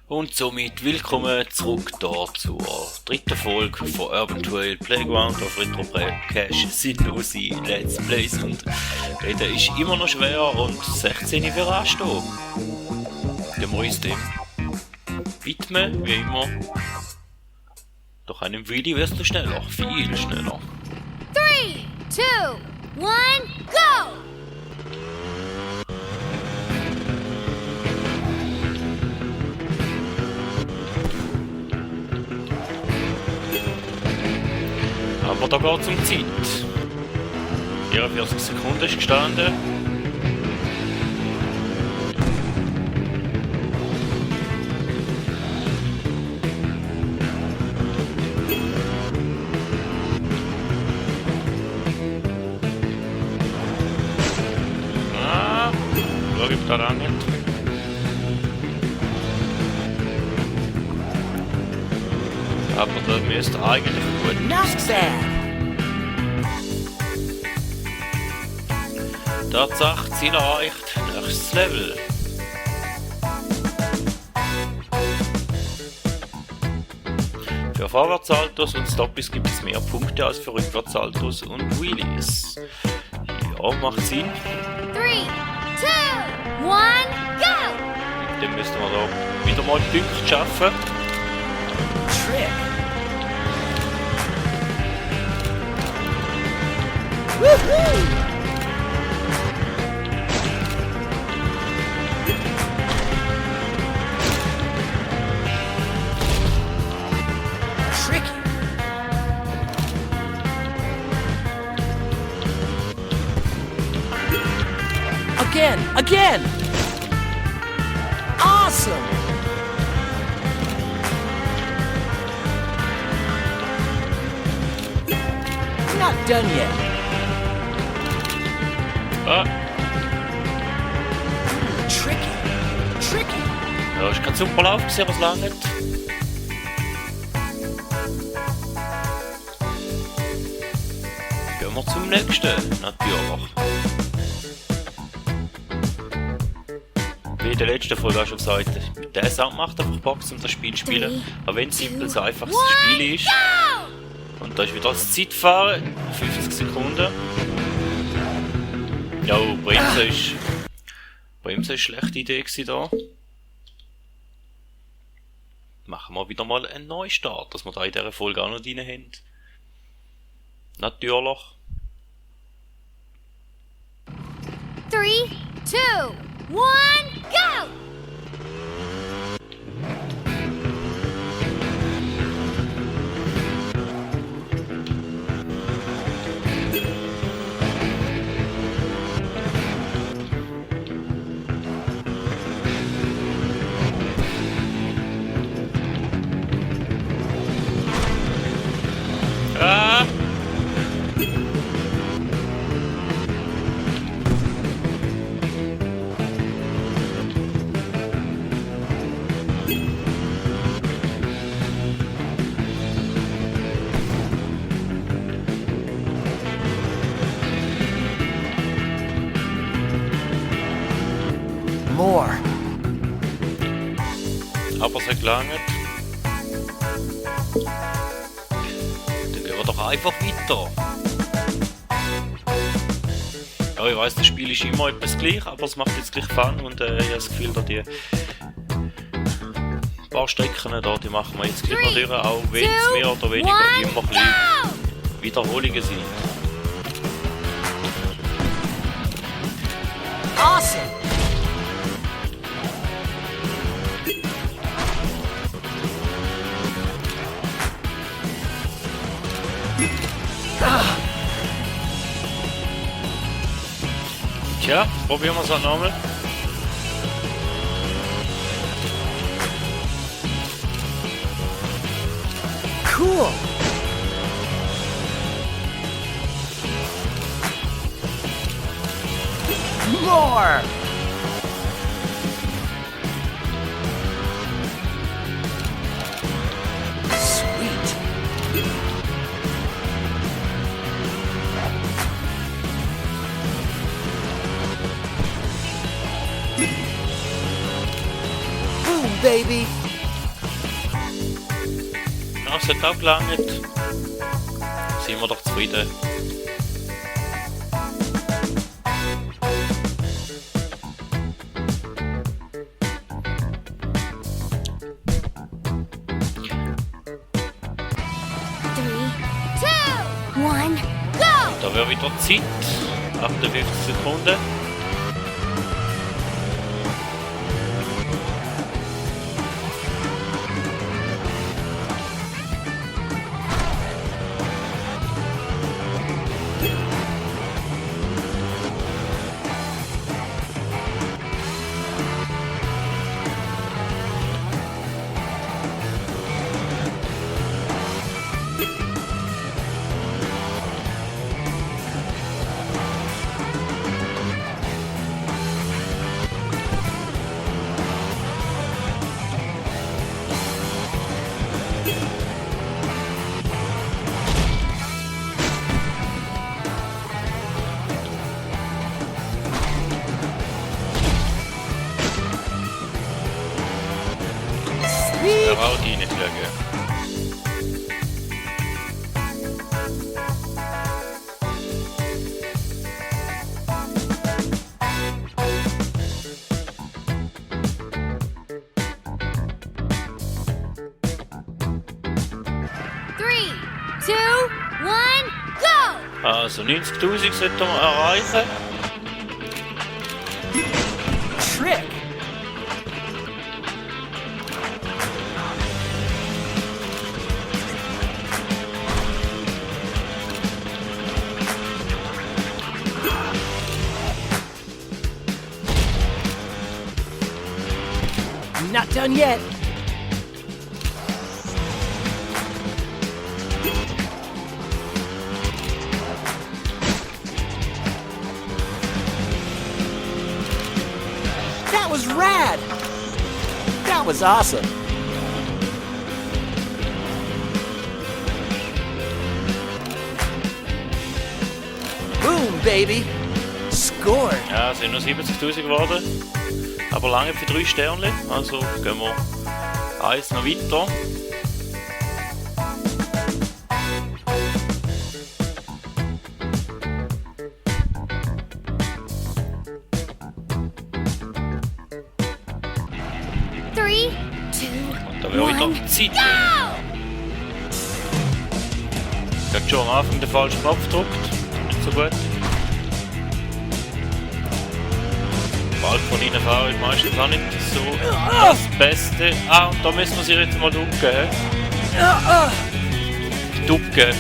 Und somit willkommen zurück da zur dritten Folge von Urban Trail Playground auf Retro Cache sinnlose Let's Plays. Und reden ist immer noch schwer und 16 für anstehen. Dann wir uns dem widmen, wie immer. Doch einem Willi wirst du schneller, viel schneller. 3, 2, 1, go! Aber da geht es um Zeit. 44 Sekunden ist gestanden. Schau, ob da langt. Aber da müsste eigentlich gut. Tatsache, Ziel erreicht, nächstes Level. Für Vorwärtssaltos und Stoppies gibt es mehr Punkte als für Rückwärtssaltos und Wheelies. Ja, macht Sinn. 3, 2, 1, go! Dann müssten wir da wieder mal Punkte schaffen. Trick. Woohoo! Tricky. Again! Awesome! Not done yet. Tricky. Ja, ist kein super Lauf gewesen, was langt. Gehen wir zum nächsten, natürlich. Wie in der letzten Folge auch schon gesagt, der Sound macht einfach Bock, um das Spiel zu spielen. Aber wenn es simpel so einfach das Spiel ist. Und da ist wieder das Zeitfahren, 50 Sekunden. Ja, Bremsen ist eine schlechte Idee gewesen da. Machen wir wieder mal einen Neustart, dass wir da in dieser Folge auch noch drin haben. Natürlich. 3, 2, 1, go! More. Aber es hat gelangt. Dann gehen wir doch einfach weiter. Ja, ich weiss, das Spiel ist immer etwas gleich, aber es macht jetzt gleich Fun und ich habe das Gefühl, dass die paar Strecken da, die machen wir jetzt gleich noch durch, auch wenn es mehr oder weniger immer ein bisschen Wiederholungen sind. Awesome. Tja, probieren wir es halt nochmal. Cool. More. Sweet. baby. Das hat auch gelangt. Sind wir doch zufrieden. Da wäre wieder Zeit. 58 Sekunden. Der haut ihn nicht schauen. Three, two, one, go! Also 90.000 sollten wir erreichen. Trick. Not done yet. That was rad. That was awesome. Boom, baby. Scored. Ja, es sind nur 70.000 geworden. Aber lange für 3 Sterne. Also gehen wir eins noch weiter. Three, two, Da wäre wieder one, Zeit. go! Ich habe schon am Anfang den falschen Knopf gedrückt. Nicht so gut. Bald von ihnen fahren ist meistens auch nicht so das Beste. Ah, und da müssen wir sie jetzt mal ducken. Ducken.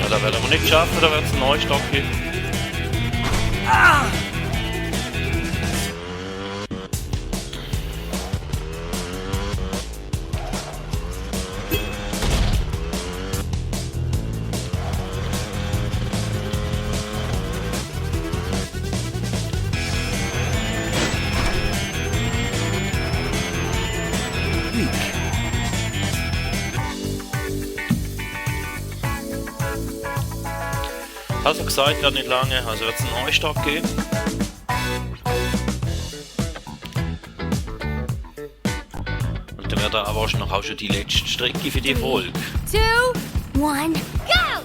Ja, da werden wir nicht schaffen, da wird es einen Neustart geben. Also gesagt, wird nicht lange, also wird es einen Neustart geben. Und dann wird er aber auch schon die letzte Strecke für die Folge. Two, one, go!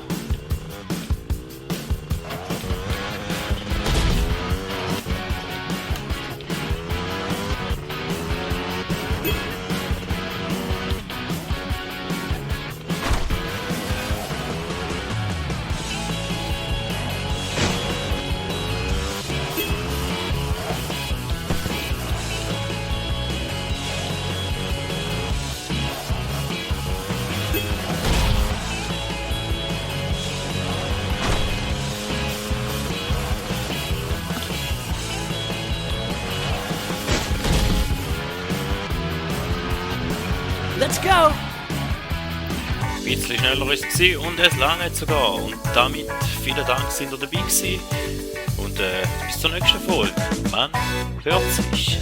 Let's go. Ein bisschen schneller ist es und es lange sogar. Und damit vielen Dank, sind ihr dabei gewesen. Und bis zur nächsten Folge. Man hört sich.